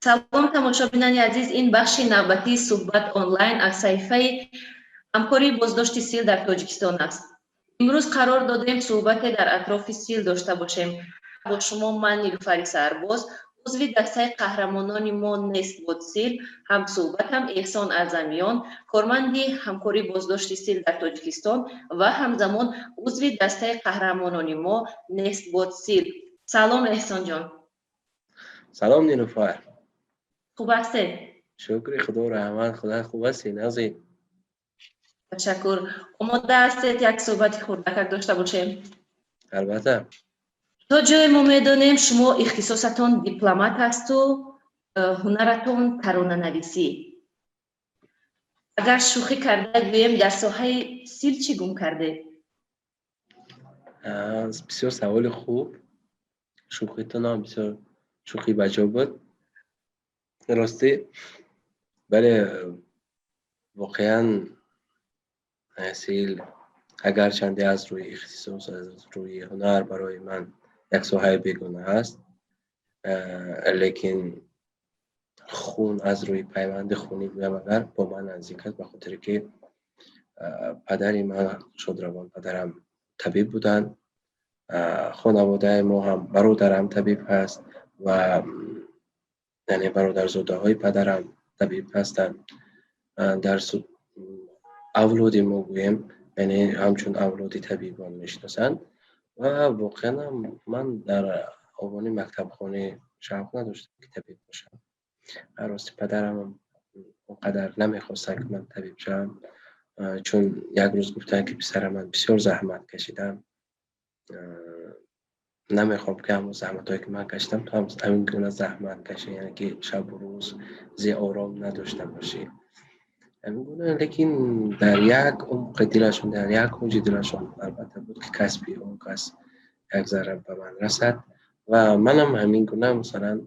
Салом, тамошобинони азиз! Ин бахши навбатии суҳбат онлайн аз саҳифаи ҳамкории боздошти сил дар Тоҷикистон аст. Имрӯз қарор додем суҳбате дар атрофи сил дошта бошем. Бо шумо ман, Нилуфари Сарбоз, узви дастаи қаҳрамонони мо «Нест бод сил», ҳамсуҳбатам Эҳсон Аъзамиён, корманди ҳамкории боздошти сил дар Тоҷикистон ва ҳамзамон узви дастаи қаҳрамонони мо «Нест бод сил». Салом, Эҳсонҷон! Салом, Нилуфар! Хуб ҳастед? Шукри Худо, раҳмат, худо, хуб ҳастӣ, нағзӣ? Ташаккур. Омода ҳастед, як суҳбати хурдакак дошта бошем? Албатта. То ҷое мо медонем, шумо ихтисосатон дипломат ҳасту ҳунаратон таронанависӣ. Агар шӯхӣ карда гӯем, дар соҳаи сил чӣ гум кардед? Бисёр саволи хуб, шӯхитонам бисёр шӯхӣ баҷо буд. Ростӣ, бале, воқеан сил агарчанде аз рӯи ихтисос, аз рӯи ҳунар барои ман як соҳаи бегона аст, лекин хун аз рӯи пайванди хунӣ гӯям агар, бо ман наздик аст, ба хотире ки падари ман, шодравон падарам, табиб буданд. Хонаводаи мо ҳам, бародарам табиб ҳаст ва яъне бародарзодаҳои падарам табиб ҳастанд. Дар авлоди мо гӯем, яъне ҳамчун авлоди табибон мешиносанд. Ва воқеан ман дар овони мактабхонӣ шавқ надоштам, ки табиб бошам. Рости, падарам он қадар намехостанд, ки ман табиб шавам, чун як рӯз гуфтанд, ки писарам, ман бисёр заҳмат кашидам, намехоҳам, ки ҳамон заҳматҳое, ки ман кашидам, ту ҳам ҳамин гуна заҳмат кашӣ, яъне ки шабу рӯз зе ором надошта бошӣ, ҳамин гуна. Лекин дар як умқи дилашон, дар як кунҷи дилашон албатта буд, ки касби он кас як зарра ба ман расад. Ва манам ҳамин гуна, масалан,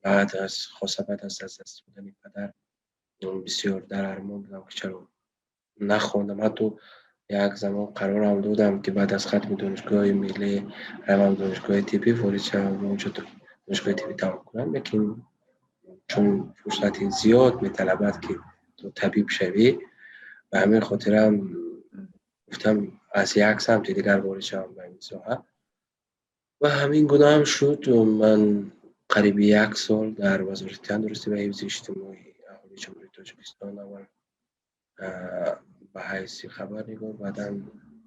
баъд аз, хоса баъд аз даст додани падар, бисёр дар армон будам, ки чаро нахондам. Ҳатто як замон қарорам додам, ки баъд аз хатми донишгоҳи миллӣ равам донишгоҳи тиббӣ ворид шавам ва онҷо донишгоҳи тиббӣ тамом кунам. Лекин чун фурсати зиёд металабад, ки ту табиб шавӣ, ба ҳамин хотирам гуфтам, аз як самти дигар ворид шавам ба ин соҳа. Ва ҳамин гунаам шуд. Ман қариби як сол дар Вазорати тандурустӣ ва ҳифзи иҷтимоии аҳолии Ҷумҳурии Тоҷикистон аввал ба ҳайси хабарнигор, баъдан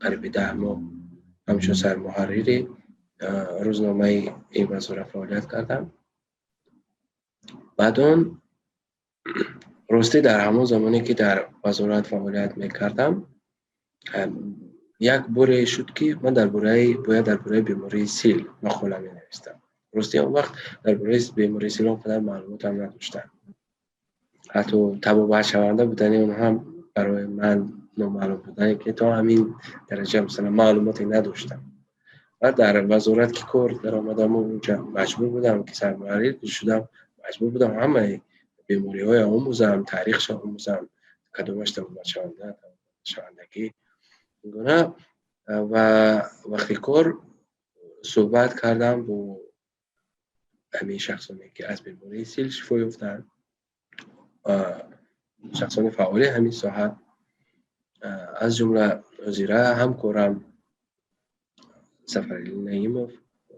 қариби 10 моҳ ҳамчун сармуҳаррири рӯзномаи ин вазорат фаъолият кардам. Баъд он, ростӣ, дар ҳамон замоне, ки дар вазорат фаъолият мекардам, як боре шуд, ки ман дар бораи бояд дар бораи бемории сил мақола менавистам. Ростӣ, он вақт дар бораи бемории сил он қадар маълумотам надоштам, ҳатто табобатшаванда будани он ҳам барои ман номаълум будане, ки то ҳамин дараҷа, масалан, маълумоте надоштам. Ва дар вазорат ки кор даромадаму унҷа маҷбур будам, ки сармуҳаррир шудам, маҷбур будам ҳамаи бемориҳоя омӯзам, таърихша омӯзам, кадомаш табобатшаванда, табобатшавандагӣ гуна. Ва вақти кор суҳбат кардам бо ҳамин шахсоне, ки аз бемории сил шифо ёфтанд, шахсони фаъоли ҳамин соҳа, аз ҷумла ҳозира ҳамкорам Сафаралӣ Наимов.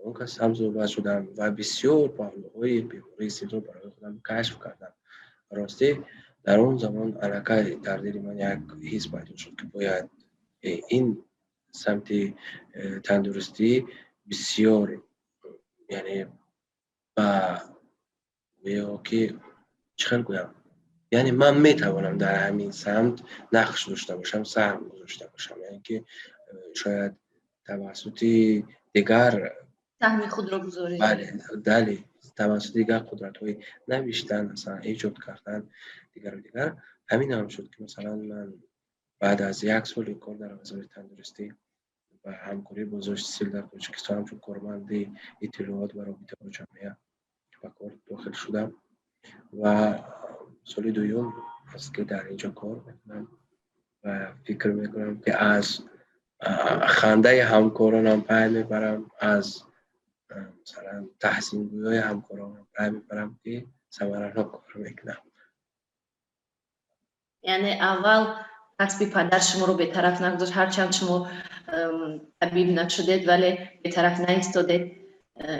Он кас ҳам суҳбат шудам ва бисёр паҳлӯҳои бемории силро барои худам кашф кардам. Ростӣ, дар он замон аллакай дар дили ман як ҳис пайдо шуд, ки бояд ин самти тандурустӣ бисёр, яъне ба гӯё ки чӣ хел гӯям, яъне ман метавонам дар ҳамин самт нақш дошта бошам, саҳм гузошта бошам, яъне ки шояд тавассути дигар саҳми худро гузоред. Бале, бале, тавассути дигар қудратҳои навиштан, масалан, эҷод кардан, дигару дигар. Ҳамин ҳам шуд, ки масалан ман баъд аз як соли кор дар Вазорати тандурустӣ ва ҳамкории боздошти сил дар Тоҷикистон ҳамчун корманди иттилоот ва робита бо ҷомеа ба кор дохил шудам ва соли дуюм аст, ки дар инҷо кор мекунам. Ва фикр мекунам, ки аз хандаи ҳамкоронам пай мебарам, аз Масалан, таҳсингӯёи ҳамкоронам пай мебарам, ки самаранок кор мекунам. Яъне аввал касби падар шуморо бетараф нагузошт. Ҳарчанд шумо табиб нашудед, вале бетараф наистодед,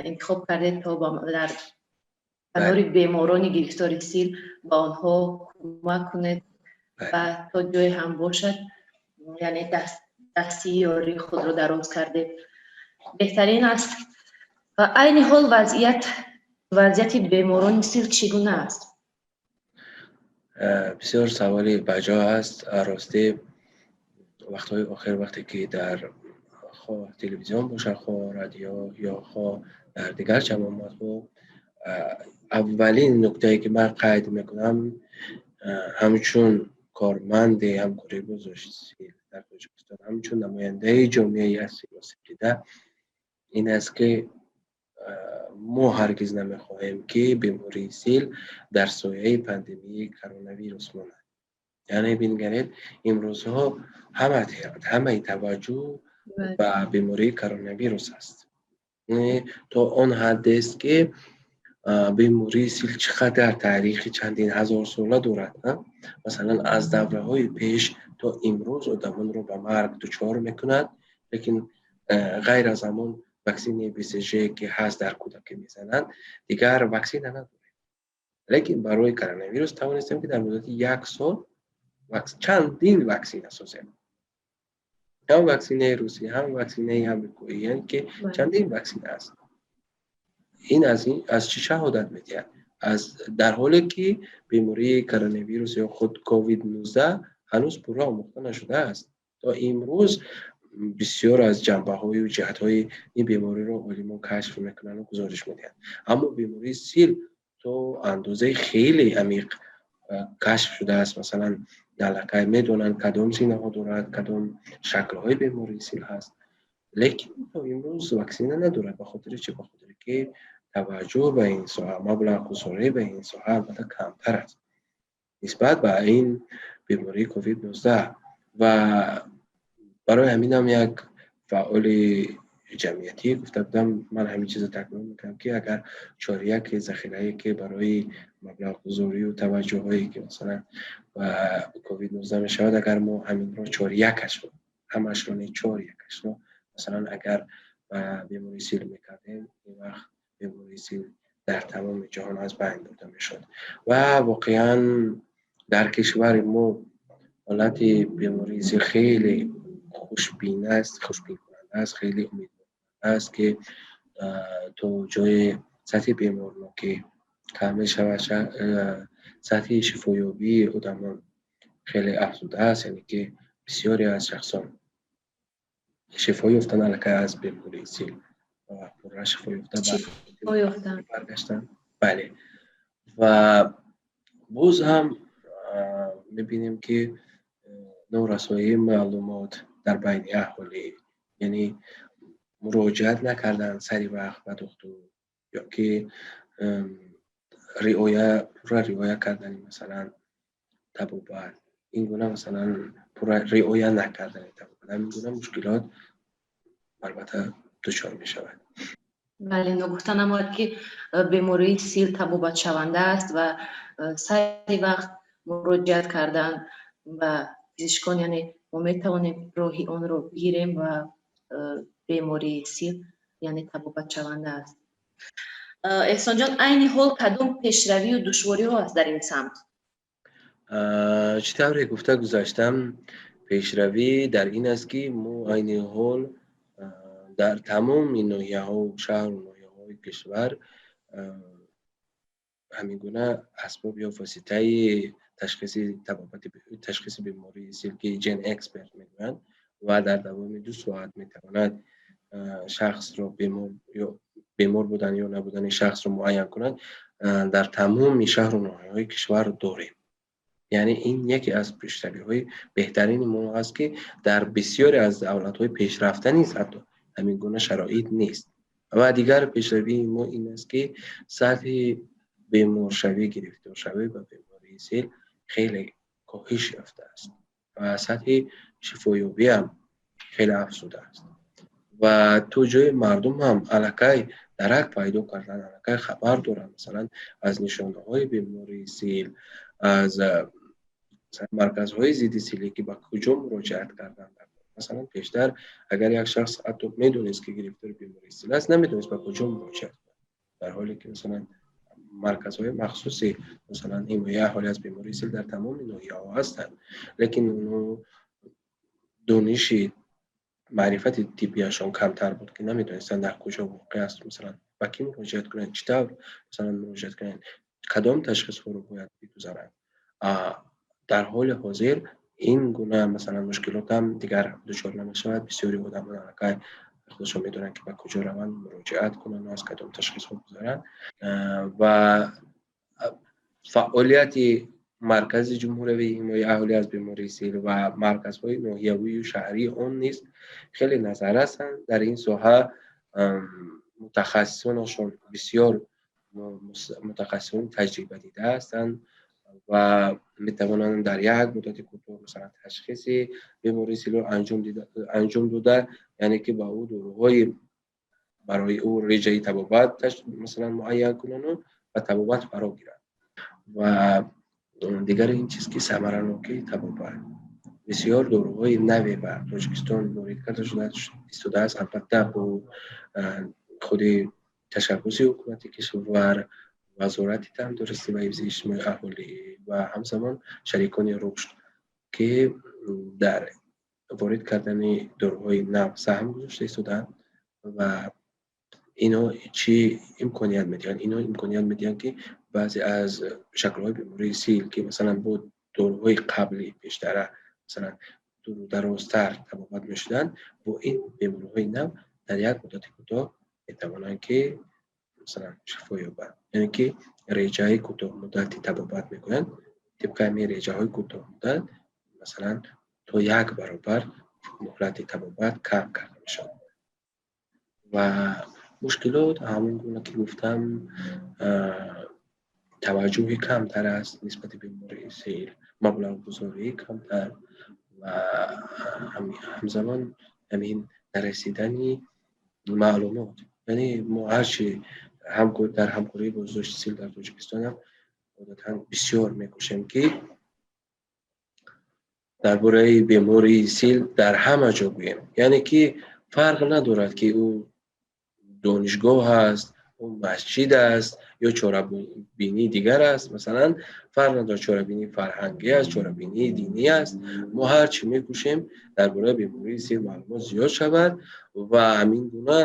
интихоб кардед, то дар канори беморони гирифтори сил ба онҳо кӯмак кунед ва то ҷое ҳам бошад, яъне дасти ёрии худро дароз кардед. Беҳтарин аст. Ва айни ҳол вазъияти беморони сил чӣ гуна аст? Бисёр саволи баҷо аст. Ростӣ, вақтҳои охир, вақте ки дар хоҳ телевизион бошад, хоҳ радио ё хоҳ дар дигар ҷамъомадҳо, аввалин нуктае, ки ман қайд мекунам, ҳамчун корманди ҳамкории боздошти сил дар Тоҷикистон, ҳамчун намояндаи ҷомеаи аз сил осебдида, ин аст, ки мо ҳаргиз намехоҳем, ки бемории сил дар сояи пандемияи коронавирус монад. Яъне бингаред, имрӯзҳо ҳамаи таваҷҷӯҳ ба бемории коронавирус аст, то он ҳаддест, ки бемории сил чӣ қадар таърихи чандин ҳазорсола дорад. Масалан, аз давраҳои пеш то имрӯз одамонро ба марг дучор мекунад, лекин ғайр аз ҳамон ваксинаи БЦЖ, ки ҳаст, дар кӯдакӣ мезананд, дигар ваксина надорем. Лекин барои коронавирус тавонистем, ки дар муддати як сол чандин ваксина созем, ҳам ваксинаи русӣ, ҳам ваксинаи амрикоӣ, яъне ки чандин ваксина аст. Ин аз чӣ шаҳодат медиҳад? Аз дар ҳоле ки бемории коронавирус ё худ ковид 19 ҳанӯз пурра омӯхта нашудааст, то имрӯз бисёр аз ҷанбаҳою ҷиҳатҳои ин бемориро олимон кашф мекунанду гузориш медиҳанд, аммо бемории сил то андозаи хеле амиқ кашф шудааст. Масалан, аллакай медонанд, кадом синаҳо дорад, кадом шаклҳои бемории сил ҳаст, лекин то имрӯз ваксина надорад. Ба хотири чӣ? Ба хотире ки таваҷҷӯҳ ба ин соҳа, маблағгузорӣ ба ин соҳа албатта камтар аст нисбат ба ин бемории ковид 19. Ва барои ҳаминам як фаъоли ҷамъиятӣ гуфта будам, ман ҳамин чизро такрор мекунам, ки агар чоряки захирае, ки барои маблағгузорию таваҷҷӯҳое, ки масалан ба ковид 19 мешавад, агар мо ҳаминро чорякашро, ҳамашро не, чорякашро, масалан, агар ба бемории сил мекардем, ин вақт бемории сил дар тамоми ҷаҳон аз байн бурда мешуд. Ва воқеан дар кишвари мо ҳолати бемории сил хеле хушбин аст, хушбинкунанда аст, хеле умедворкунанда аст, ки то ҷое сатҳи беморнокӣ кам мешавад, сатҳи шифоёбии одамон хеле афзудааст, яъне ки бисёре аз шахсон шифо ёфтан аллакай аз бемории сил ва пурра шифо ёфта баргаштанд. Бале, ва боз ҳам мебинем, ки норасоии маълумот дар байни аҳолӣ, яъне муроҷиат накардан сари вақт ба духтур ё ки риоя, пурра риоя кардани, масалан, табобат, ин гуна, масалан, пурра риоя накардани табобат, ҳамин гуна мушкилот албатта дучор мешавад. Бале, ногуфта намояд, ки бемории сил табобатшаванда аст ва сари вақт муроҷиат кардан ба пизишкон, яъне мо метавонем роҳи онро бигирем ва бемории сил, яъне, табобатшаванда аст. Эҳсонҷон, айни ҳол кадом пешравию душвориҳо аст дар ин самт? Чӣ тавре гуфта гузаштам, пешравӣ дар ин аст, ки мо айни ҳол дар тамоми ноҳияҳо, шаҳру ноҳияҳои кишвар ҳамин гуна асбоб ё воситаи ташхиси табобати, ташхиси бемории сил, ки GeneXpert мегӯянд, ва дар давоми 2 соат метавонад шахсро бемор ё бемор будан ё набудани шахсро муайян кунад, дар тамоми шаҳру ноҳияҳои кишвар дорем. Яъне ин яке аз пешравиҳои беҳтарини мо аст, ки дар бисёре аз давлатҳои пешрафта низ ҳатто ҳамин гуна шароит нест. Ва дигар пешравии мо ин аст, ки сатҳи беморшавӣ, гирифторшавӣ ба бемории сил хеле коҳиш ёфтааст ва сатҳи шифоёбиам хеле афзудааст ва то ҷои мардум ҳам аллакай Дарак пайдо кардан, аллакай хабар доранд, масалан, аз нишонаҳои бемории сил, аз марказҳои зидди силӣ, ки ба куҷо муроҷиат кардан. Масалан, пештар агар як шахс ҳатто медонист, ки гирифтори бемории сил аст, намедонист, ба куҷо муроҷиат кунад, дар ҳоле ки, масалан, марказҳои махсуси, масалан, ҳимояи аҳолӣ аз бемории сил дар тамоми ноҳияҳо ҳастанд, лекин онҳо дониши маърифати тиббиашон камтар буд, ки намедонистанд, дар куҷо воқеъ аст, масалан, ба кӣ муроҷиат кунанд, чӣ тавр, масалан, муроҷиат кунанд, кадом ташхисҳоро бояд бигузаранд. Дар ҳоли ҳозир ин гуна, масалан, мушкилотам дигар дучор намешавад. Бисёри одамон аллакай худашон медонанд, ки ба куҷо раванд, муроҷиат кунанд, аз кадом ташхисҳо гузаранд. Ва фаъолияти Маркази ҷумҳуриявии ҳимояи аҳолӣ аз бемории сил ва марказҳои ноҳиявию шаҳрии он низ хеле назаррасанд дар ин соҳа. Мутахассисонашон бисёр мутахассисони таҷрибадида ҳастанд ва метавонанд дар як муддати кӯтоҳ, масалан, ташхиси бемории силро анҷом дода, яъне ки ба ӯ доруҳои барои ӯ реҷаи табобат, масалан, муайян кунану ба табобат фаро гиранд. Ва дигари ин чиз, ки самаранокии табобат, бисёр доруҳои наве ба Тоҷикистон ворид карда шуда истодааст, албатта, бо худи ташаббуси ҳукумати кишвар, Вазорати тандурустӣ ва ҳифзи иҷтимоии аҳолӣ ва ҳамзамон шарикони рушд, ки дар ворид кардани доруҳои нав саҳм гузошта истодаанд. Ва ино чӣ имконият медиҳанд? Ино имконият медиҳанд, ки баъзе аз шаклҳои бемории сил, ки, масалан, бо доруҳои қабли пештара, масалан, дуру дарозтар табобат мешуданд, бо ин бемориҳои нав дар як муддати кӯтоҳ метавонанд, ки, масалан, шифо ёбанд. Яъне ки реҷаи кӯтоҳмуддати табобат мекунанд. Тибқи ҳамин реҷаҳои кӯтоҳмуддат, масалан, то як баробар муҳлати табобат кам карда мешавад. Ва мушкилот, ҳамон гуна ки гуфтам, таваҷҷӯҳи камтар аст нисбати бемории сил, маблағгузории камтар ва ҳамзамон ҳамин нарасидани маълумот. Яъне мо ҳарчи дар ҳамкории боздошти сил дар Тоҷикистонам одатан бисёр мекӯшем, ки дар бораи бемории сил дар ҳама ҷо гӯем, яъне ки фарқ надорад, ки ӯ донишгоҳ аст, ӯ масҷид аст ё чорабинии дигар аст, масалан, фарқ надорад, чорабинии фарҳангӣ аст, чорабинии динӣ аст. Мо ҳарчи мекӯшем, дар бораи бемории сил маълумот зиёд шавад ва ҳамин гуна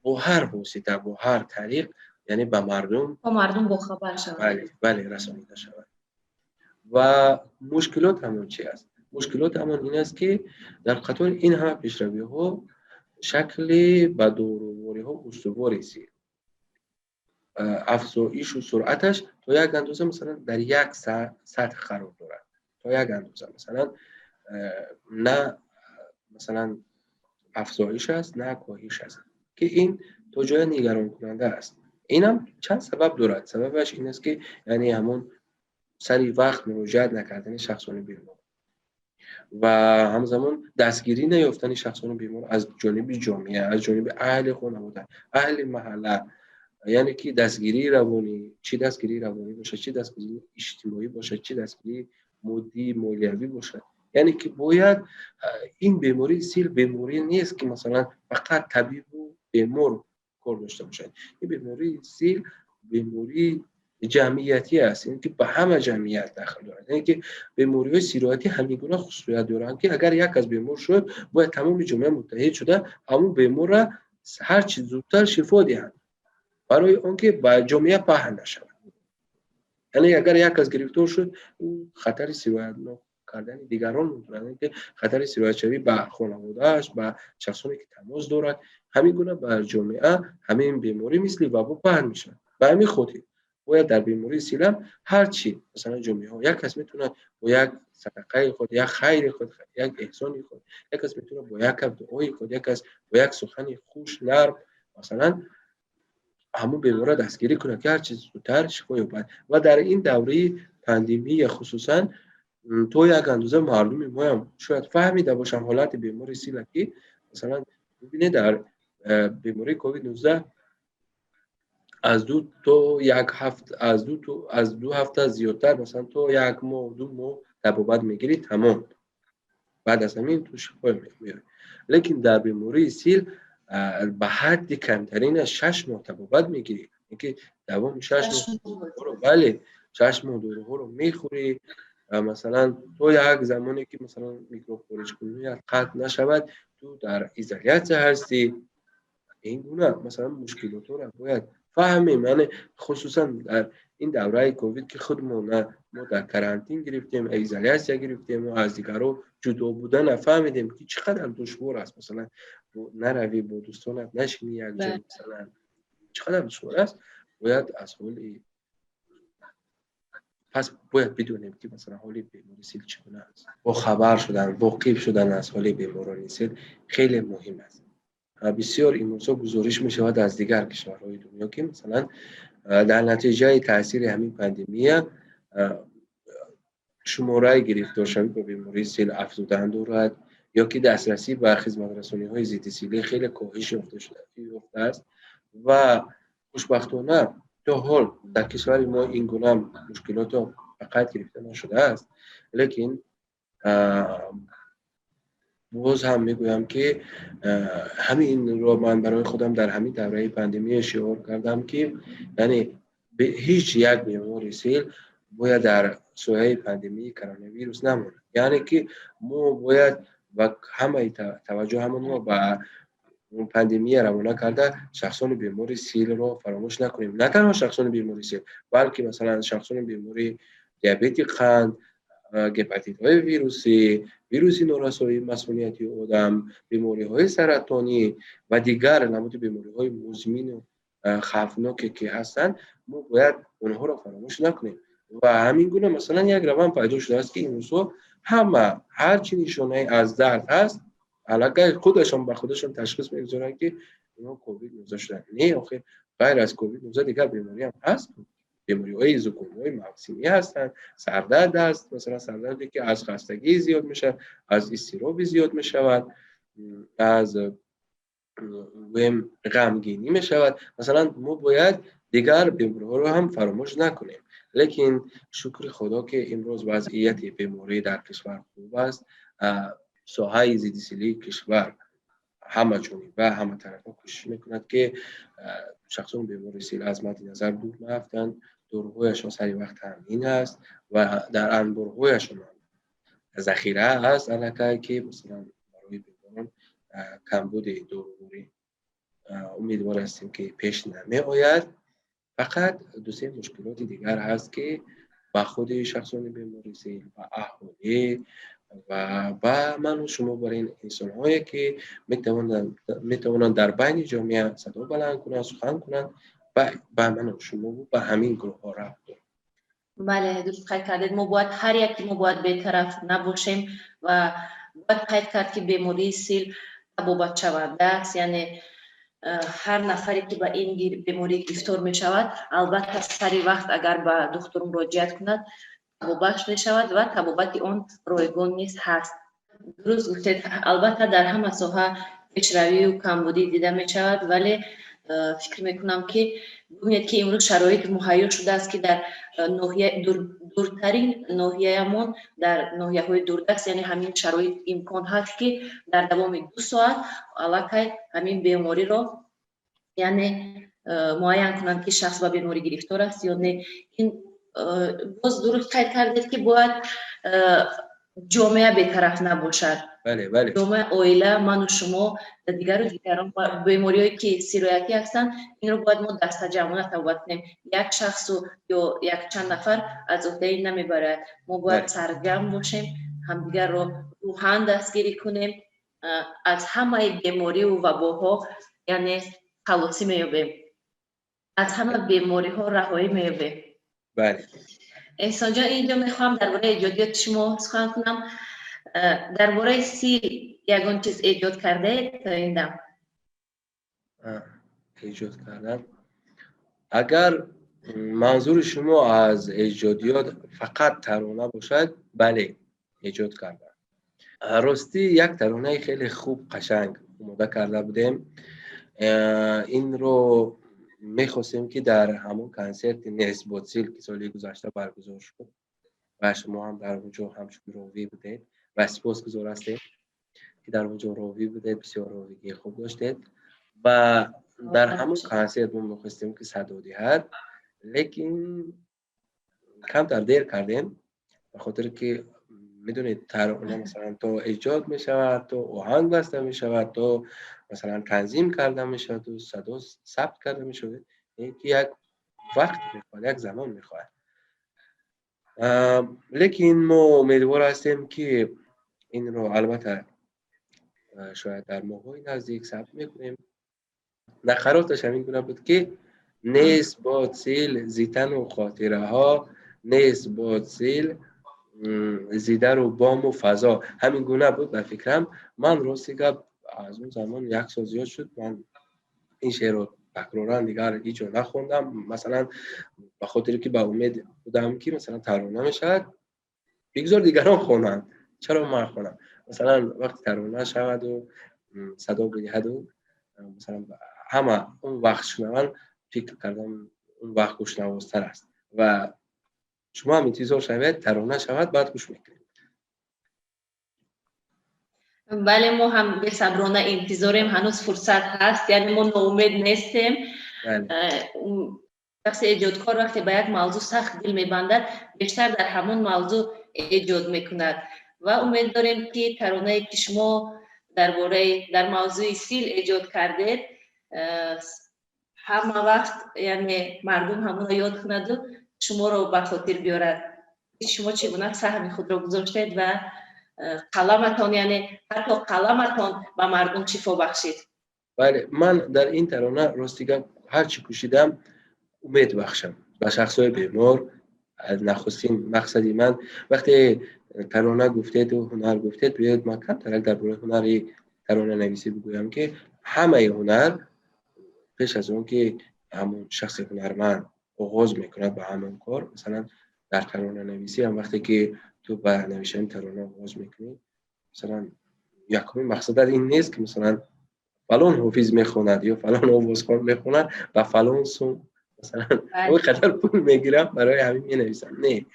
бо ҳар восита, бо ҳар тариқ, яъне ба мардум то мардум бохабар шавад. Бале, расонида шавад. Ва мушкилот ҳамон чи аст? Мушкилот ҳамон ин аст, ки дар қатори ин ҳама пешравиҳо шакли ба дорувориҳо устувори сил, афзоишу суръаташ то як андоза, масалан, дар як сатҳ қарор дорад. То як андоза, масалан, на, масалан, афзоиш аст, на коҳиш аст, ки ин то ҷое нигаронкунанда аст. Инам чанд сабаб дорад. Сабабаш ин аст, ки яъне ҳамон сари вақт муроҷиат накардани шахсони бемор ва ҳамзамон дастгирӣ наёфтани шахсони бемор аз ҷониби ҷомеа, аз ҷониби аҳли хонавода, аҳли маҳалла, яъне ки дастгирии равонӣ, чӣ дастгирии равонӣ бошад, чӣ дастгирии иҷтимоӣ бошад, чӣ дастгирии моддӣ, молиявӣ бошад. Яъне ки бояд ин бемории сил беморӣ нест, ки, масалан, фақат табибу бемор кор дошта бошад. Ин бемории сил бемории ҷамъиятӣ аст, яъне ки ба ҳама ҷамъият дахл дорад. Яъне ки бемориҳои сироятӣ ҳамин гуна хусусият доранд, ки агар як кас бемор шуд, бояд тамоми ҷомеа муттаҳид шуда, ҳамун беморра ҳарчи зудтар шифо диҳанд, барои он ки ба ҷомеа паҳн нашавад. Яъне агар як кас гирифтор шуд, ӯ хатари сироятнок кардани дигарон, яъне ки хатари сироятшавӣ ба хонаводааш, ба шахсоне ки тамос дорад, ҳамин гуна ба ҷомеа ҳамин беморӣ мисли вабо паҳн мешавад. Ба ҳамин хотир бояд дар бемории силам ҳарчи, масалан, ҷомеаҳо, як кас метавонад бо як садақаи худ, як хайри худ, як эҳсони худ, як кас метавонад бо як кап дуои худ, як кас бо як сухани хуш, нарм, масалан, ҳамун беморро дастгирӣ кунад, ки ҳарчи зудтар шифо ёбад. Ва дар ин давраи пандемия хусусан то як андоза мардуми моям шояд фаҳмида бошанд ҳолати бемори сила, ки, масалан, бибинед, дар бемории ковид 19. Аз 2 то 1 ҳафт, аз 2 ҳафта зиёдтар, масалан, то як моҳ, 2 моҳ табобат мегирӣ, тамом. Баъд аз ҳамин ту шифо меёбӣ. Лекин дар бемории сил ба ҳадди камтарина 6 моҳ табобат мегирӣ, ки давоми 6 моҳ, бале, 6 моҳ доруҳоро мехӯрӣ, масалан, то як замоне ки, масалан, микроб хориҷкуният қатъ нашавад, ту дар изолятсия ҳастӣ. Ин гуна, масалан, мушкилотҳоро бояд фаҳмем, яъне хусусан дар ин давраи ковид, ки худмона мо дар карантин гирифтем, изолятсия гирифтем, аз дигарҳо ҷудо будана фаҳмидем, ки чӣ қадар душвор аст. Масалан, наравӣ, бо дӯстонат нашинӣ якҷо, масалан, чӣ қадар душвор аст. Бояд аз ҳоли пас бояд бидонем, ки, масалан, ҳоли бемори сил чӣ гуна аст. Бохабар шудан, воқиф шудан аз ҳоли беморони сил хеле муҳим аст. Бисёр имрӯзҳо гузориш мешавад аз дигар кишварҳои дунё, ки, масалан, дар натиҷаи таъсири ҳамин пандемия шумораи гирифторшавӣ ба бемории сил афзудан дорад ё ки дастрасӣ ба хизматрасониҳои зиддисилӣ хеле коҳиш ёфтааст. Ва хушбахтона то ҳол дар кишвари мо ин гуна мушкилото ба қайд гирифта нашудааст. Лекин боз ҳам мегӯям, ки ҳаминро ман барои худам дар ҳамин давраи пандемия шиор кардам, ки яъне ҳеҷ як бемори сил бояд дар сояи пандемияи коронавирус намонад. Яъне ки мо бояд ба ҳамаи таваҷҷӯҳамонро ба пандемия равона карда, шахсони бемори силро фаромӯш накунем. На танҳо шахсони бемори сил, балки, масалан, шахсони бемори диабети қанд, гепатитҳои вирусӣ, вируси норасоии масунияти одам, бемориҳои саратонӣ ва дигар намуди бемориҳои музмину хавфноке ки ҳастанд, мо бояд онҳоро фаромӯш накунем. Ва ҳамин гуна, масалан, як раванд пайдо шудааст, ки имрӯзҳо ҳама ҳарчи нишонаи аз дард ҳаст, аллакай худашон ба худашон ташхис мегузоранд, ки инҳо ковид 19 шуданд. Не, охир ғайр аз ковид 19 дигар бемориам ҳаст. Бемориҳои зукомҳои мавсимӣ ҳастанд, сардард аст, масалан, сардарде ки аз хастагӣ зиёд мешавад, аз изтироби зиёд мешавад, аз, гӯем, ғамгинӣ мешавад. Масалан, мо бояд дигар бемориҳоро ҳам фаромӯш накунем. Лекин шукри Худо, ки имрӯз вазъияти беморӣ дар кишвар хуб аст. Соҳаи зиддисилии кишвар ҳама ҷониба, ҳама тарафа кӯшиш мекунад, ки шахсони бемори сил аз мадди назар дур наафтанд. Доруҳояшон сари вақт таъмин аст ва дар анборҳояшон захира аст аллакай, ки, масалан, барои беморон камбуди доруворӣ, умедвор ҳастем, ки пеш намеояд. Фақат дусе мушкилоти дигар ҳаст, ки ба худи шахсони бемори сил, ба аҳолӣ ва ба ману шумо, бар ин инсонҳое ки метавонанд дар байни ҷомеа садо баланд кунанд, сухан кунанд, ба ману шумову ба ҳамин гурӯҳҳо рабт дорад. Бале, дуруст қайд кардед. Мо бояд, ҳар яке мо бояд бетараф набошем ва бояд қайд кард, ки бемории сил табобатшаванда аст. Яъне ҳар нафаре ки ба ин беморӣ гирифтор мешавад, албатта, сари вақт агар ба духтур муроҷиат кунад, табобат мешавад ва табобати он ройгон низ ҳаст. Дуруст гуфтед, албатта, дар ҳама соҳа пешравию камбудӣ дида мешавад, вале фикр мекунам, ки бубинед, ки имрӯз шароит муҳайё шудааст, ки дар ноҳия, дуртарин ноҳияямон, дар ноҳияҳои дурдаст, яъне ҳамин шароит имкон ҳаст, ки дар давоми 2 соат аллакай ҳамин бемориро, яъне муайян кунанд, ки шахс ба беморӣ гирифтор аст ё не. Ин боз дуруст қайд кардед, ки бояд ҷомеа бетараф набошад. Бале, бале. Ҷомеа, оила, ману шумо, дигару дигарон, бемориҳое ки сироятӣ ҳастанд, инро бояд мо дастаҷамъона табобат кунем. Як шахсу ё якчанд нафар аз уҳдаи намебарояд. Мо бояд сарҷамъ бошем, ҳамдигарро рӯҳан дастгирӣ кунем, аз ҳамаи бемориву вабоҳо, яъне, халосӣ меёбем, аз ҳама бемориҳо раҳоӣ меёбем. Бале. Эҳсонҷон, инҷо мехоҳам дар бораи эҷодиёти шумо сухан кунам. Дар бораи сил ягон чиз эҷод кардаед то ин дам? Эҷод кардан, агар манзури шумо аз эҷодиёт фақат тарона бошад, бале, эҷод кардам. Ростӣ, як таронаи хеле хуб, қашанг омода карда будем. Инро Мехостем, ки дар ҳамон консерти «Нест бод сил», ки соли гузашта баргузор шуд ва шумо ҳам дар он ҷо ҳамчун ровӣ будед ва сипосгузор ҳастем, ки дар он ҷо ровӣ будед, бисёр ровигии хуб доштед ва дар ҳамон консерт мо мехостем, ки садо диҳад, лекин камтар дер кардем, ба хотире ки медонед, тарона масалан то эҷод мешавад, то оҳанг баста мешавад, то масалан танзим карда мешаваду садо сабт карда мешавад, ки як вақт мехоҳад, як замон мехоҳад. Лекин мо умедвор ҳастем, ки инро албатта шояд дар моҳҳои наздик сабт мекунем. Нақароташ ҳамин гуна буд, ки нест бод сил зи тану хотираҳо, нест бод сил зи дару бому фазо. Ҳамин гуна буд ба фикрам. Ман, рости гап, аз он замон як сол зиёд шуд, ман ин шеърро такроран дигар ҳеҷ ҷо нахондам, масалан ба хотире ки ба умед будам, ки масалан тарона мешавад, бигзор дигарон хонанд, чаро ман хонам? Масалан, вақти тарона шаваду садо бидиҳаду масалан ҳама он вақт шунаванд, фикр кардам, он вақт гӯшнавозтар аст. Ва шумо ҳам интизор шавед, тарона шавад, баъд гӯш мекунед. Бале, мо ҳам бесаброна интизорем, ҳанӯз фурсат ҳаст, яъне мо ноумед нестем. Шахси эҷодкор вақте ба як мавзӯъ сахт дил мебандад, бештар дар ҳамон мавзӯъ эҷод мекунад ва умед дорем, ки таронае, ки шумо дар бораи дар мавзӯи сил эҷод кардед, ҳама вақт, яъне мардум ҳамонро ёд кунаду шуморо ба хотир биёрад, шумо чӣ гуна саҳми худро гузоштед ва қаламатон, яъне ҳатто қаламатон ба мардум шифо бахшид. Бале, ман дар ин тарона, рости гап, ҳарчи кӯшидам умед бахшам ба шахсҳои бемор. Нахустин мақсади ман, вақте тарона гуфтеду ҳунар гуфтед, биёед, ман камтарак дар бораи ҳунари таронанависӣ бигӯям, ки ҳамаи ҳунар пеш аз он ки ҳамон шахси ҳунарманд оғоз мекунад ба ҳамон кор, масалан дар таронанависӣ ҳам вақте ки ту ба навиштани тарона оғоз мекунӣ, масалан якумин мақсадат ин нест, ки масалан фалон ҳофиз мехонад ё фалон овозхон мехонад, ба фалон сум, масалан он қадар пул мегирам, барои ҳамин менависам. Не,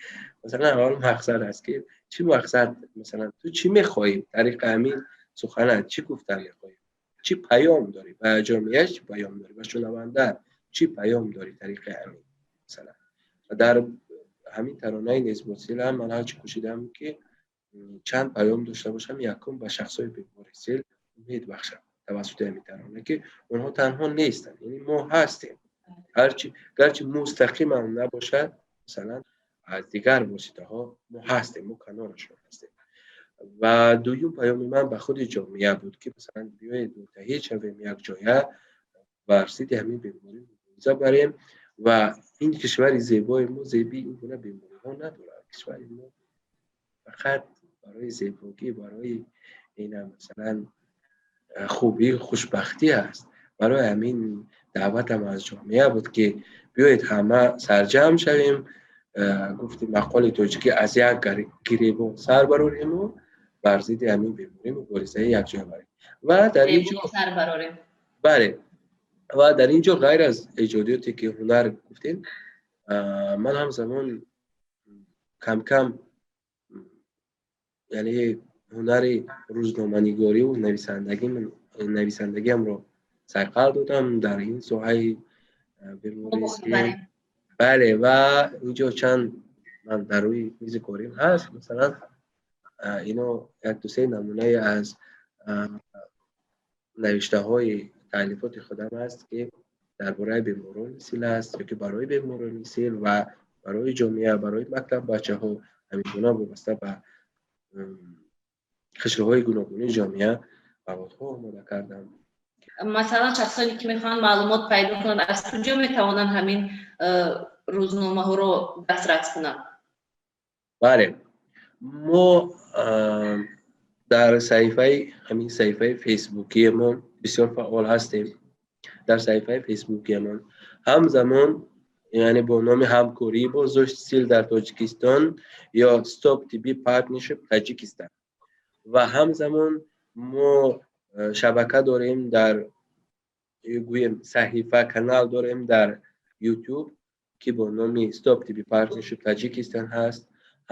масалан аввал мақсад аст, ки чӣ мақсад, масалан ту чӣ мехоҳӣ, тариқи ҳамин суханат чӣ гуфтан мехоҳӣ, чӣ паём дорӣ ба ҷомеа, чӣ паём дорӣ ба шунаванда, чӣ паём дорӣ тариқи ҳамин. Масалан, дар ҳамин таронаи «Нест бод сил» ҳам ман ҳарчи кӯшидам, ки чанд паём дошта бошам. Якум, ба шахсҳои бемори сил умед бахшам тавассути ҳамин тарона, ки онҳо танҳо нестанд, яъне мо ҳастем, ҳарчи гарчи мустақимам набошад, масалан аз дигар воситаҳо мо ҳастем, мо канорашон ҳастем. Ва дуюм паёми ман ба худи ҷомеа буд, ки масалан биёед, муттаҳид шавем, якҷоя бар зидди ҳамин беморӣ мубориза барем ва ин кишвари зебои мо зеби ин гуна бемориҳо надорад. Кишвари мо фақат барои зебогӣ, барои ина масалан хубӣ, хушбахтӣ аст. Барои ҳамин даъватам аз ҷомеа буд, ки биёед, ҳама сарҷамъ шавем, гуфти мақоли тоҷикӣ, аз як гиребон сар барорему бар зидди ҳамин беморӣ муборизаи якҷоя барем. Ва дар ин ҷо, бале, ва дар ин ҷо ғайр аз эҷодиёте, ки ҳунар гуфтем, ман ҳамзамон камкам, яъне ҳунари рӯзноманигориву нависандагиамро сайқал додам дар ин соҳаи бемории. Бале, ва инҷо чанд ман дар рӯи мизи корим ҳаст, масалан ино як ду се намунае аз навиштаҳои таълифоти худам аст, ки дар бораи беморони сил аст ё ки барои беморони сил ва барои ҷомеа, барои мактаб бачаҳо, ҳамин гуна вобаста ба қишрҳои гуногуни ҷомеа маводҳо омода кардам. Масалан, шахсоне, ки мехоҳанд маълумот пайдо кунанд, аз куҷо метавонанд ҳамин рӯзномаҳоро дастрас кунанд? Бале, мо дар саҳифаи, ҳамин саҳифаи фейсбукиамон бисёр фаъол ҳастем. Дар саҳифаи фейсбукиамон ҳамзамон, яъне бо номи «Ҳамкории боздошти сил дар Тоҷикистон» ё «Stop TB Partnership Tajikistan» ва ҳамзамон мо шабака дорем дар Гӯем, саҳифа, канал дорем дар YouTube, ки бо номи Stop TB Partnership Tajikistan ҳаст.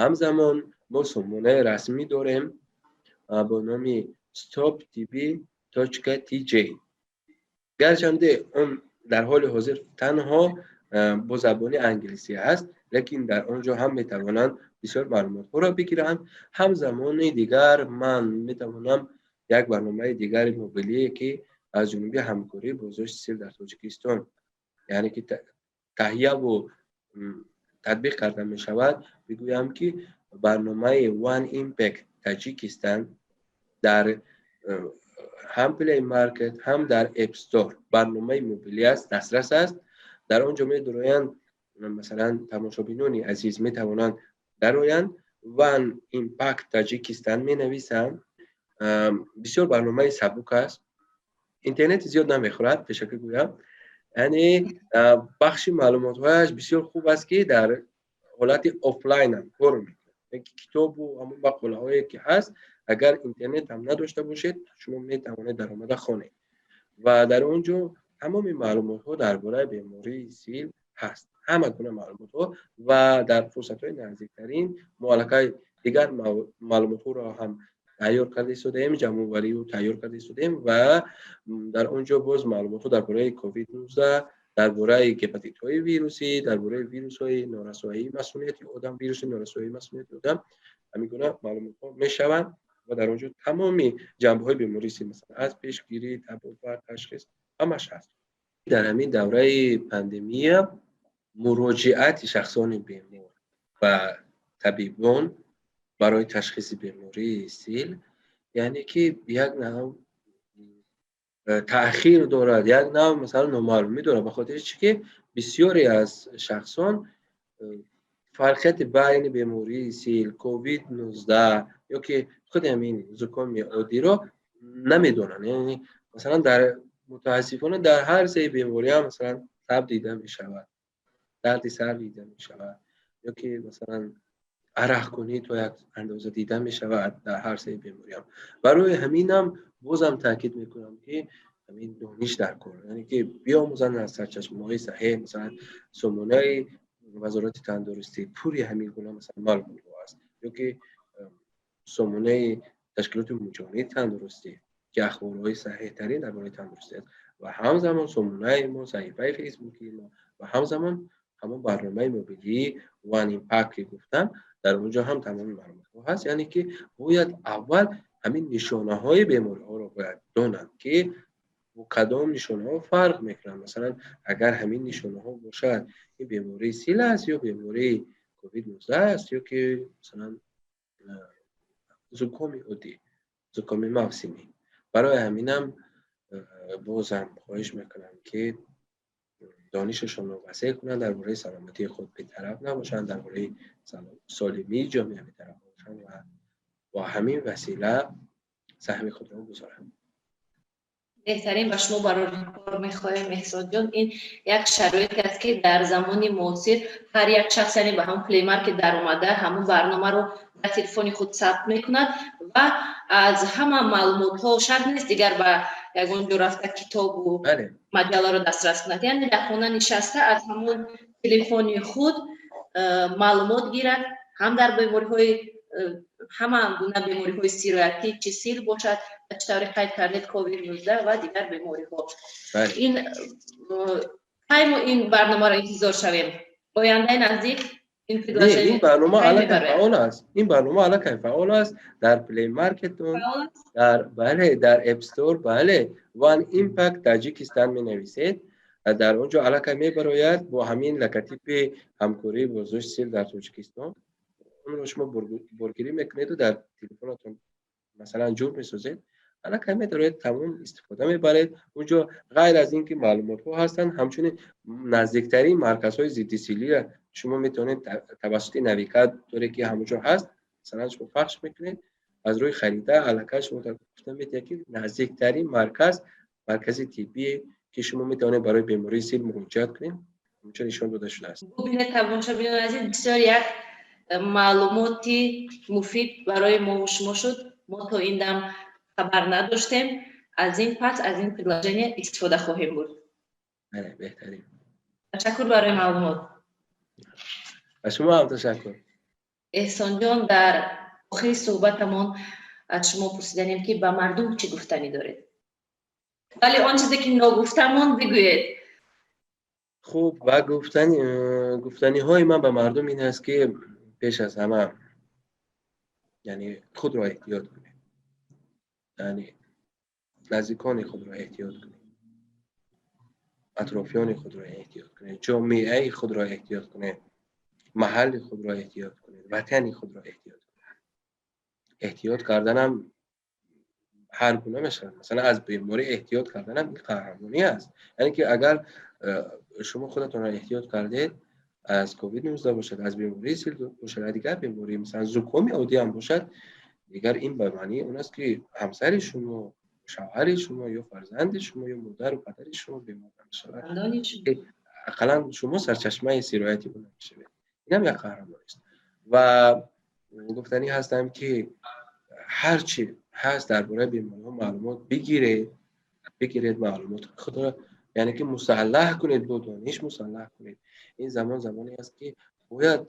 Ҳамзамон мо сомонаи расмӣ дорем бо номи stoptb.tj. Гарчанде он дар ҳоли ҳозир танҳо бо забони англисӣ аст, лекин дар он ҷо ҳам метавонанд бисёр маълумотҳоро бигиранд. Ҳамзамони дигар ман метавонам як барномаи дигари мобилие, ки аз ҷониби ҳамкории боздошти сил дар Тоҷикистон, яъне ки таҳияву татбиқ карда мешавад, бигӯям, ки барномаи One Impact Tajikistan дар ҳам Play Market, ҳам дар App Store барномаи мобилӣ аст, дастрас аст. Дар он ҷо медуроянд, масалан, тамошобинони азиз метавонанд дароянд, One Impact Tajikistan менависанд. Бисёр барномаи сабук аст, интернети зиёд намехӯрад, пешакӣ гӯям. Яъне бахши маълумотҳояш бисёр хуб аст, ки дар ҳолати офлайнам кор мекунад. Китобу ҳамон мақолаҳое ки ҳаст, агар интернет ҳам надошта бошед, шумо метавонед даромада хонед ва дар он ҷо тамоми маълумотҳо дар бораи бемории сил ҳаст, ҳама гуна маълумотҳо. Ва дар фурсатҳои наздиктарин мо аллакай дигар маълумотҳоро ҳам тайёр карда истодаем, ҷамъоварию тайёр карда истодаем ва дар он ҷо боз маълумотҳо дар бораи COVID-19, дар бораи гепатитҳои вирусӣ, дар бораи вирусҳои норасоии масунияти одам, вируси норасоии масунияти одам, ҳамин гуна маълумотҳо мешаванд. Ва дар он ҷо тамоми ҷанбаҳои бемории сил, масалан, аз пешгирӣ, табобат, ташхис, ҳамаш ҳаст. Дар ҳамин давраи пандемия муроҷиати шахсони бемор ба табибон барои ташхиси бемории сил, яъне ки як нав таъхир дорад, як нав, масалан, номаълумӣ дорад, ба хотири чӣ ки бисёре аз шахсон фарқияти байни бемории сил, COVID-19 ё ки худи ҳамин зукоми оддиро намедонанд. Яъне, масалан, дар мутаассифона дар ҳар сеи бемориҳам, масалан, таб дида мешавад, дарди сар дида мешавад ё ки, масалан, арақкунӣ то як андоза дида мешавад дар ҳар сеи бемориҳам. Барои ҳаминам бозам таъкид мекунам, ки ҳамин дониш дар кор, яъне ки биомӯзанд аз сарчашмаҳои саҳеҳ. Масалан, сомонаи Вазорати тандурустӣ пури ҳамин гуна, масалан, маълумотҳо аст ё ки сомонаи Ташкилоти Умумиҷаҳонии тандурустӣ, ки ахборҳои саҳеҳтарин дар бораи тандурустӣ аст, ва ҳамзамон сомонаи мо, саҳифаи фейсбукии мо ва ҳамзамон ҳамон барномаи мобилии One Impact, ки гуфтам, дар он ҷо ҳам тамоми маълумотҳо ҳаст. Яъне ки бояд аввал ҳамин нишонаҳои бемориҳоро бояд донанд, ки бо кадом нишонаҳо фарқ мекунанд. Масалан, агар ҳамин нишонаҳо бошад, ин бемории сил аст ё бемории COVID-19 аст ё ки, масалан, зукоми оддӣ, зукоми мавсимӣ. Барои ҳаминам бозам хоҳиш мекунам, ки донишашонро васеъ кунанд, дар бораи саломатии худ бетараф набошанд, дар бораи солимии ҷомеа бетараф набошанд ва бо ҳамин васила саҳми худро гузоранд. Беҳтарин, ба шумо барори кор мехоҳем, Эҳсонҷон. Ин як шароите аст, ки дар замони муосир ҳар як шахс, яъне ба ҳамон Play Market даромада, ҳамон барномаро дар телефони худ сабт мекунад ва аз ҳама маълумотҳо, шарт нест дигар ба ягон ҷо рафта китобу маҷалларо дастрас кунад, яъне дар хона нишаста аз ҳамон телефони худ маълумот гирад ҳам дар бемориҳои, ҳама гуна бемориҳои сироятӣ, чӣ сил бошад, чӣ тавре қайд кардед, COVID-19 ва дигар бемориҳо. Ин кай мо ин барномаро интизор шавем? Ояндаи наздик? Ин барнома аллакай фаъол аст, ин барнома аллакай фаъол аст дар Play Market, дар, бале, дар App Store. Бале, One Impact Tajikistan менависед, дар он ҷо аллакай мебарояд бо ҳамин логотипи ҳамкории боздошти сил дар Тоҷикистон. Онро шумо боргирӣ мекунеду дар телефонатон, масалан, ҷур месозед, аллакай медароед, тамом истифода мебаред. Онҷо ғайр аз ин ки маълумотҳо ҳастанд, ҳамчунин наздиктарин марказҳои зиддисилиро шумо метавонед тавассути навигаторе, ки ҳамонҷо ҳаст, масалан, шумо пахш мекунед аз рӯи харита, аллакай шумо гуфта метавонед, ки наздиктарин марказ, маркази тиббие, ки шумо метавонед барои бемории сил муроҷиат кунед, онҷо нишон дода шудааст. Бубинед, тамошобинони азиз, бисёр як маълумоти муфид барои мову шумо шуд. Мо то ин дам хабар надоштем. Аз ин пас аз ин предложение истифода хоҳем бурд. Бале, беҳтарин. Ташаккур барои маълумот. Ба шумо ҳам ташаккур. Эҳсонҷон, дар охири суҳбатамон аз шумо пурсиданем, ки ба мардум чӣ гуфтанӣ доред, вале он чизе ки ногуфта монд, бигӯед. Хуб, ва гуфтаниҳои ман ба мардум ин аст, ки пеш аз ҳама, яъне, худро эҳтиёт кунед, яъне наздикони худро эҳтиёт кунед, атрофиёни худро эҳтиёт кунед, ҷомеаи худро эҳтиёт кунед, маҳалли худро эҳтиёт кунед, ватани худро эҳтиёт кунед. Эҳтиёт карданам ҳар гуна мешавад. Масалан, аз беморӣ эҳтиёт карданам ин қаҳрамонӣ аст. Яъне ки агар шумо худатонро эҳтиёт кардед, аз ковид-19 бошад, аз бемории сил бошад, аз дигар беморӣ, масалан, зукоми оддӣ ҳам бошад, дигар ин ба маънии он аст, ки ҳамсари шумо, шавҳари шумо ё фарзанди шумо ё модару падари шумо бемор намешавад, ақаллан шумо сарчашмаи сирояти ӯ намешавед. Инам як қаҳрамонист. Ва гуфтанӣ ҳастам, ки ҳарчи ҳаст дар бораи бемориҳо маълумот бигиред, бигиред маълумот, худро, яъне ки, мусаллаҳ кунед, бо дониш мусаллаҳ кунед. Ин замон замоне аст, ки бояд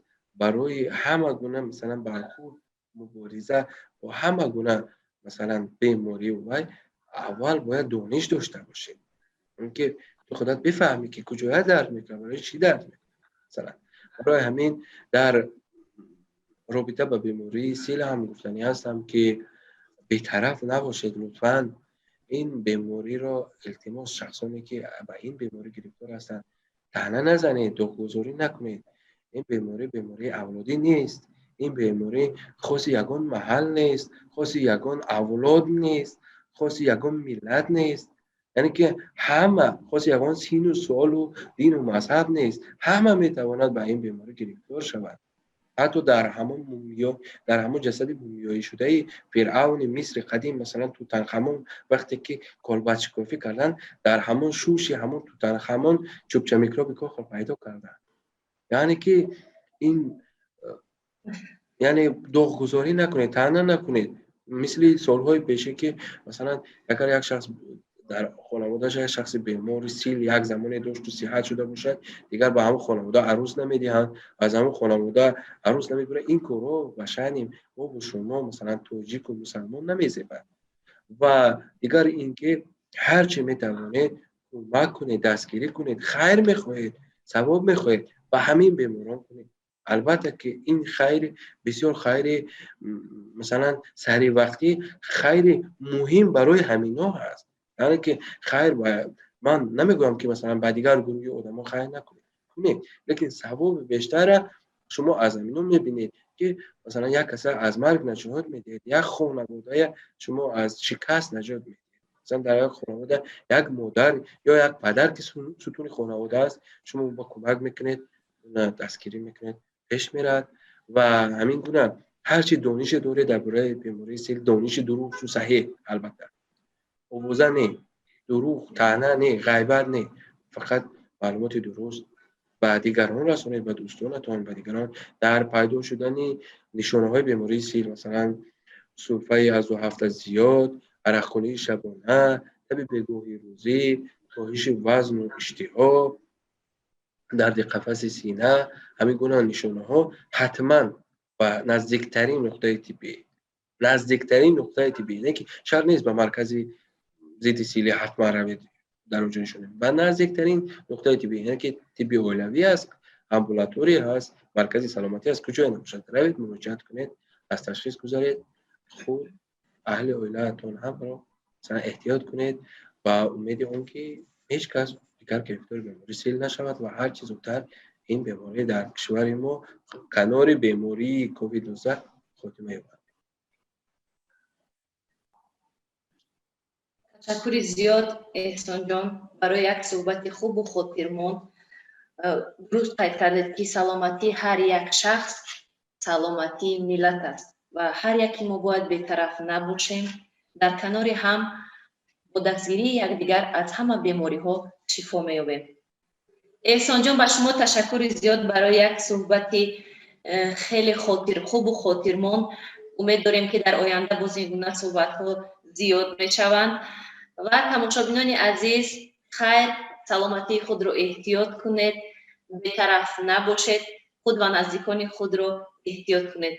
барои ҳама гуна, масалан, бархурд, мубориза бо ҳама гуна, масалан, беморӣ вай аввал бояд дониш дошта бошед, ки ту худат бифаҳмӣ, ки куҷоя дард мекунад, барои чӣ дард мекунад, масалан. Барои ҳамин дар робита ба бемории сил ҳам гуфтанӣ ҳастам, ки бетараф набошед, лутфан. Ин бемориро, илтимос, шахсоне ки ба ин беморӣ гирифтор ҳастанд, таъна назанед, доғгузорӣ накунед. Ин беморӣ бемории авлодӣ нест, ин беморӣ хоси ягон маҳал нест, хоси ягон авлод нест, хоси ягон миллат нест, яъне ки ҳама, хоси ягон сину солу дину мазҳаб нест. Ҳама метавонад ба ин беморӣ гирифтор шавад. Ҳатто дар ҳамон мумиё, дар ҳамон ҷасади мумиёишудаи фиръавни Мисри қадим, масалан, Тутанхамон, вақте ки колбадшикофӣ карданд, дар ҳамон шуши ҳамон Тутанхамон чӯбча микроби Кохро пайдо карданд. Яъне ки ин, яъне, доғгузорӣ накунед, таъна накунед, мисли солҳои пешин, ки масалан, агар як шахс дар хонаводааш як шахси бемори сил як замоне дошту сиҳат шуда бошад, дигар ба ҳамон хонавода арӯс намедиҳанд, аз ҳамон хонавода арӯс намебаранд. Ин корҳо ба шаъни мобу шумо, масалан, тоҷику мусалмон намезебад. Ва дигар ин ки ҳарчи метавонед, кӯмак кунед, дастгирӣ кунед. Хайр мехоҳед, савоб мехоҳед, ба ҳамин беморон кунед. Албатта ки ин хайри бисёр, хайри, масалан, саривақтӣ, хайри муҳим барои ҳаминҳо ҳаст. Яъне ки хайр, ман намегӯям, ки масалан, ба дигар гурӯҳи одамо хайр накунед, кунед, лекин савоби бештара шумо аз ҳамино мебинед, ки масалан, як каса аз марг наҷот медиҳед, як хонаводая шумо аз шикаст наҷот медиҳед. Масалан, дар як хонавода як модар ё як падар, ки сутуни хонавода аст, шумо ба кӯмак мекунед, дастгирӣ мекунед, пеш меравад. Ва ҳамин гуна ҳарчи донише доред дар бораи бемории сил, дониши дурусту саҳеҳ, албатта, овоза не, дурӯғ, таъна не, ғайбат не, фақат маълумоти дуруст ба дигарон расонед, ба дӯстонатон, ба дигарон. Дар пайдо шудани нишонаҳои бемории сил, масалан, сулфаи аз 2 ҳафта зиёд, арақхӯрии шабона, таби бегоҳи рӯзӣ, коҳиши вазну иштиҳо, дарди қафаси сина, ҳамин гуна нишонаҳо, ҳатман ба наздиктарин нуқтаи тиббӣ, наздиктарин нуқтаи тиббӣ, не ки шарт нест ба маркази зидди силӣ ҳатман равед, дар онҷо нишона, ба наздиктарин нуқтаи тиббӣ, яъне ки тибби оилавӣ аст, амбулатория ҳаст, маркази саломатӣ аст, куҷое набошад, равед, муроҷиат кунед, аз ташхис гузаред, худ, аҳли оилаатон ҳамро, масалан, эҳтиёт кунед, ба умеди он ки ҳеҷ кас дигар гирифтори бемории сил нашавад ва ҳарчи зудтар ин беморӣ дар кишвари мо канори бемории ковид-19 хотима ёбад. Ташаккури зиёд, Эҳсонҷон, барои як суҳбати хубу хотирмон. Дуруст қайд кардед, ки саломатии ҳар як шахс саломатии миллат аст ва ҳар яке мо бояд бетараф набошем. Дар канори ҳам бо дастгирии якдигар аз ҳама бемориҳо шифо меёбем. Эҳсонҷон, ба шумо ташаккури зиёд барои як суҳбати хеле хотирхубу хотирмон. Умед дорем, ки дар оянда боз ин гуна суҳбатҳо зиёд мешаванд. Ва тамошобинони азиз, хайр, саломатии худро эҳтиёт кунед, бетараф набошед, худ ва наздикони худро эҳтиёт кунед.